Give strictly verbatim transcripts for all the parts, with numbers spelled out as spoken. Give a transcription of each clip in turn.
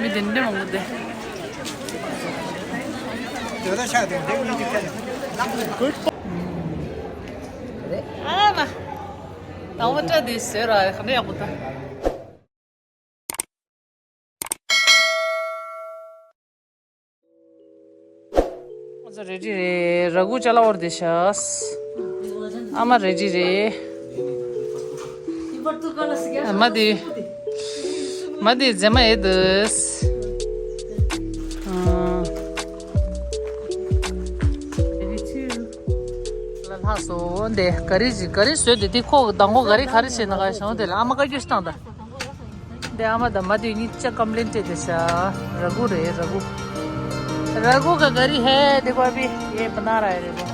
མི་དེ་འདྲ་མང་པོ་འདུག་ཨ་མ། དང་པོ་སྐྲ་དེ་བཟོས་ར་ག་འདྲ་ཡག་པོ་འདུག་ང་ཚོ་རེ་ཌི་རེད། ར་གུ་ཅ་ལག་འོར་དེ་ཤག་ཨ་མ་རེ་ཌི་རེད། མ་དེ། མ་དེ་རྫས་མ་ཡེ་དུས། ལ་ལྷག་སོ་འདི་ག་རེ་ཞིག་ག་རེ་བཟོས་དེ་དེ་ཁོ་དང་པོ་ག་རེ་ག་རེ་བྱས་ན་ག་བྱུང་དེ་ལ་ཨ་མ་བཀའ་བཀྱོན་ཞིག་བཏང་ད། दे आमा दम्मा दी नी चा कंप्लेंट दे सा। रघु रे रघु। रघु का गरी है देखो अभी। ये बना रहा है देखो।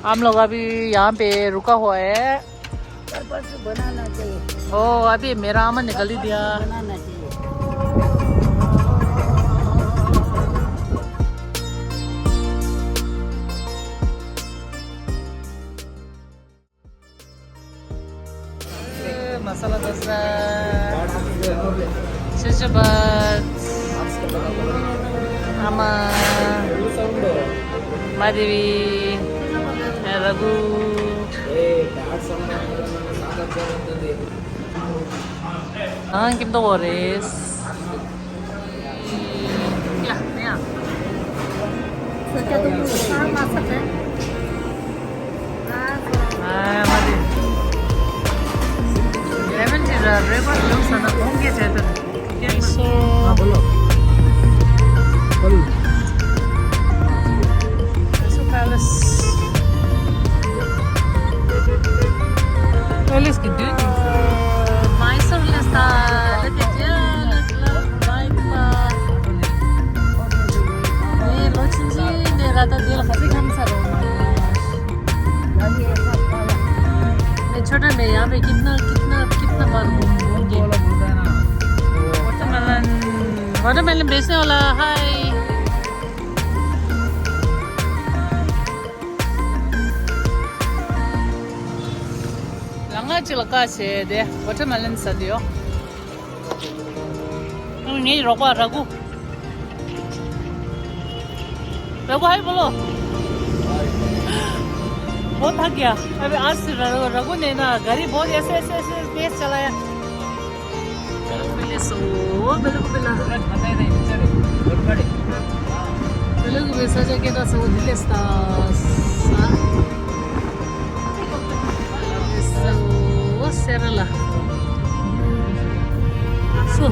हम लोग अभी यहाँ पे रुका हुआ है। पर परसों बनाना चाहिए। ओ अभी मेरा आमा निकल ही दिया। बनाना चाहिए। मसाला डोसा। सुप्रभात। आमा। माधवी। रघु। हाँ, किम तो हो रेस। 야, 야. 아, 맞아. 레몬티라 레고 영사나 공개 제대로. 있어. 아, 몰라. Mysore Palace. Palace की दुनिया। माइसोर लेस्ता, लेके जाना। ये लो चिंजी ने राता दिल खसी खान सा रो। मैं छोटा, मैं यहाँ पे कितना, कितना, कितना बार घूम, घूम गई। वाटरमेलन, वाटरमेलन बेचने वाला, हाय। ལ་ང་ཅི་ལ་ཀ་ཆེ་དེ་ཝ་ཊར་མེ་ལོན་ཟ་དུས་ཡོ། ངའི་རོགས་པ་ར་གུ། रघु हाय बोलो। बहुत थक गया। अभी आज से र- रघु ने ना गाड़ी बहुत ऐसे ऐसे ऐसे तेज चलाया। बेलुगु बेला। बेलुगु बेला। बेलुगु बेला सजा के ना सो दिले स्ता। सो सेरला। सो।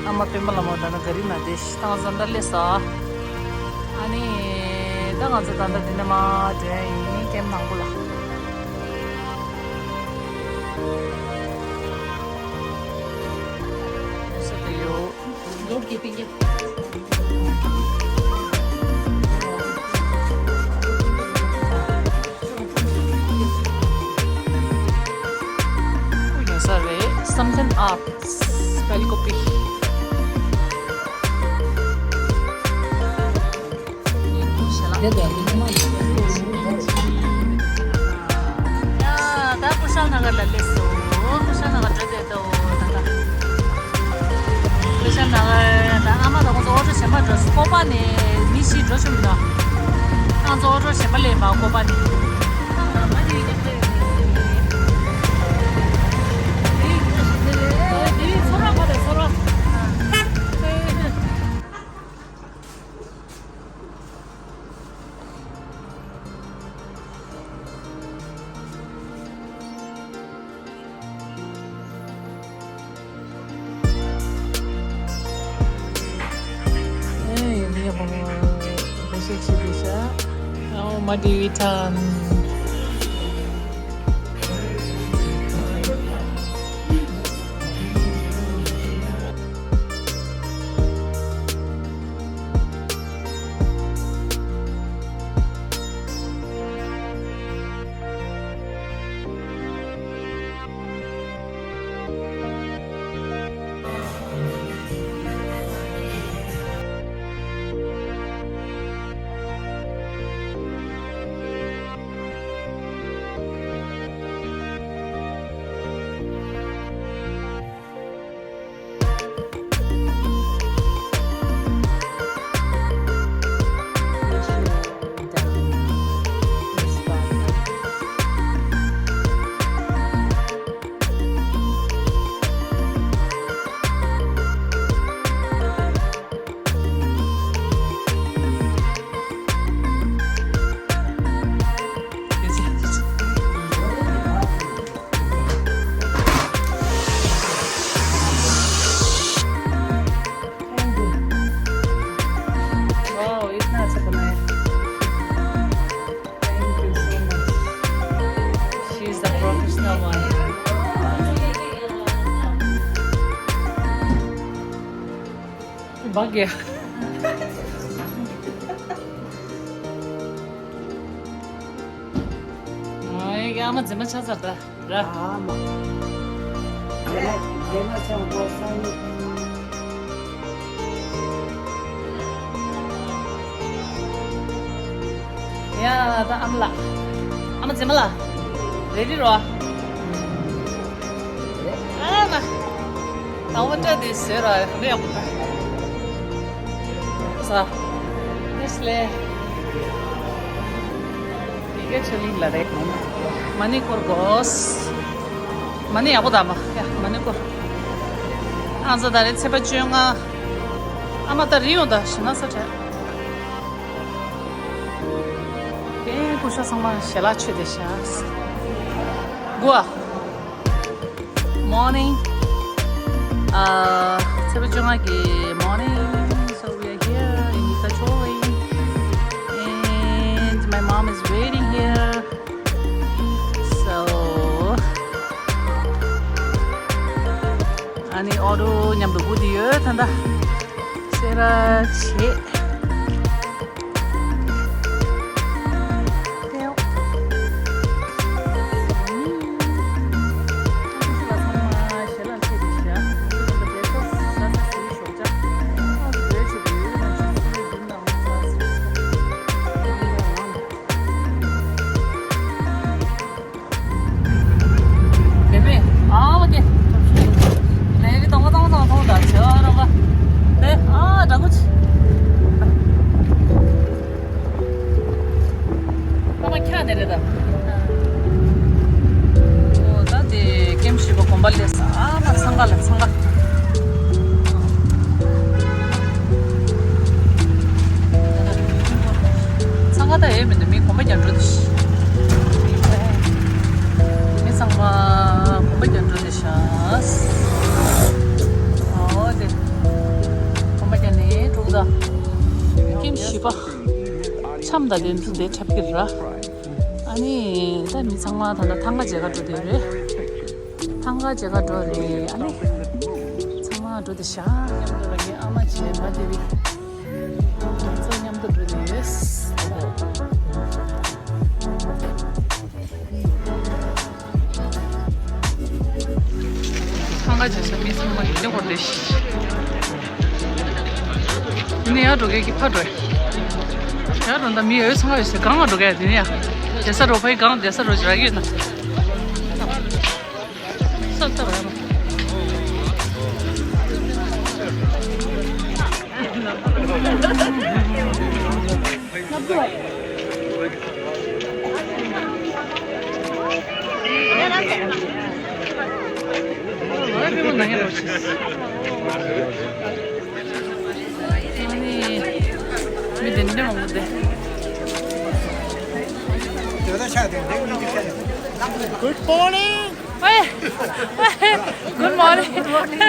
ཨ་མ་སྤེན་པ་ལྷ་མོ་ད་ནི་ག་རི་ན་དེ་ཤི་ཐང་ཟ་འདྲ་ལས་ས། ཨ་ནི་ད་ང་ཚོ་ད་ལྟ་འདི་ནས་མར་འགྲོ་ཡ་ཡིན་ཀེམ་ནང་པོ་ལ། ས་དེ་ཡོད། Something up. Spell copy. ཡ། ད་ཀུ་ཤ་ན་གར་ལ་སླེབས་སོང་། ཀུ་ཤ་ན་གར་འགྲོ་བསྡད་དོ་ད་ལྟ། ཀུ་ཤ་ན་གར་ད་ཨ་མ་དང་ཁོང་ཚོ་ཨོ་ཊོ་གཞན་པ་འགྲོ་སོང་། ཀོ་པ་ནས་མི་བཞི་འགྲོ་བྱུང་མི་འདུག་ཁོང་ཚོ་ཨོ་ཊོ་གཞན་པ་སླེབས་པ་ཀོ་པ་ནས། བག་གི། ཨ་ཡ་ཨ་མ་རྫུན་མ་ཆགས་ཚར་ད་ར། ཨ་མ། རྫུན་མ་རྫུན་མ་ཆགས་འགྲོ་ས་ནི། ཡ་ད་ཨ་མ་ལགས། ཨ་མ་རྫུན་མ་ལགས། རེ་རེ་རོ། ཨ་མ། ད་འོ་འདྲ་དེ་བཟོས་ར་ག་འདྲ་ཡག་པོ་འདུག་ས། ནེ་སི་ལེ། ཡི་གེ་ཆོས་གླིང་ལ་རེད། མ་ཎི་འཁོར་དགོས། མ་ཎི་ཡག་པོ་དང་མ། ཡ་མ་ཎི་འཁོར། ཨང་ས་ད་རེད་ཚེས་པ་བཅོ་ལྔ། ཨ་མ་ད་རི་ཡོང་ད་ཞི་ན་ས་བྲལ། དེ་སྐུ་ཞབས་ཚང་མ་ཞལ་ལག་མཆོད་དེ་ཤག་གོ། Morning. Uh, ཚེས་པ་བཅོ་ལྔ་གི་morning. So we are here in Itacholi. And my mom is waiting here. So, ཨ་ནི་ཨོ་ཊོ་མཉམ་དུ་སྒུག་བསྡད་ཡོད་ད་ལྟ། སེ་ར་བྱེས། Baby, ཨ་ཝ་ཀེ། ལས་ཀྱི་གཏོང་ག་གཏོང་ག་གཏོང་གཏོང་དང་བྱེད་པ་རོགས་པ། དེ་ཨ་དྲག་པོ་ཆེ། ཨ་མ་ཁྱག་དེ་རེད་ད། ཨོ་ད་དེ་ཀེམ་བཞི་པ་དགོན་པ་སླེབས་ས། ཨ་མ་འཚང་ཁ་ལ་འཚང་ཁ། འཚང་ཁ་ད་ཡོད་མི་འདུག་མི་དགོན་པ་རྒྱབ་འགྲོ་དུ་ཤི། མི་ཚང་མ་དགོན་པ་རྒྱབ་འགྲོ་དུ་ཤ། ཨོ་དེ་དགོན་པ་རྒྱབ་ནས་འགྲོ་གི་ད། ཀེམ་བཞི་པ་འཆམ་ད་དེ་འདུག་དེ་འཁྲབ་ཀྱི་ར། ཨ་ནི་ད་མི་ཚང་མ་ད་ལྟ་ཐང་ག་མཇལ་ག་འགྲོ་དེ་རེད། ཐང་ག་མཇལ་ག་འགྲོ་རེད། ཨ་ནི་ཚང་མ་འགྲོ་དེ་ཤ། མཉམ་དུ་ར་ངའི་ཨ་མ་བྱས་མ་དེ་བི། ང་ཚོ་མཉམ་དུ་འགྲོ་དེ་ཡོད། ཐང་ག་མཇལ་ས་མི་ཚང་མ་ཡིན་ནི་འོ་དེ་ཤི། ཡིན་ནི་ཡར་འགྲོ་གས་ཀྱི་ཕར་འགྲོ་ཡ། ཡར་འགྲོ་ད་མི་ཡོད་ཚང་ག་ཡོད་ཟེར་གང་ལ་འགྲོ་གས་ཡ་དེ་ནི་ཡ། བསྡད་ས་རོ་ཕའི་གང་བསྡད་ས་རོ་ཅི་རག་ཡོད་ན། ས་ས་ར་Good morning. Good morning.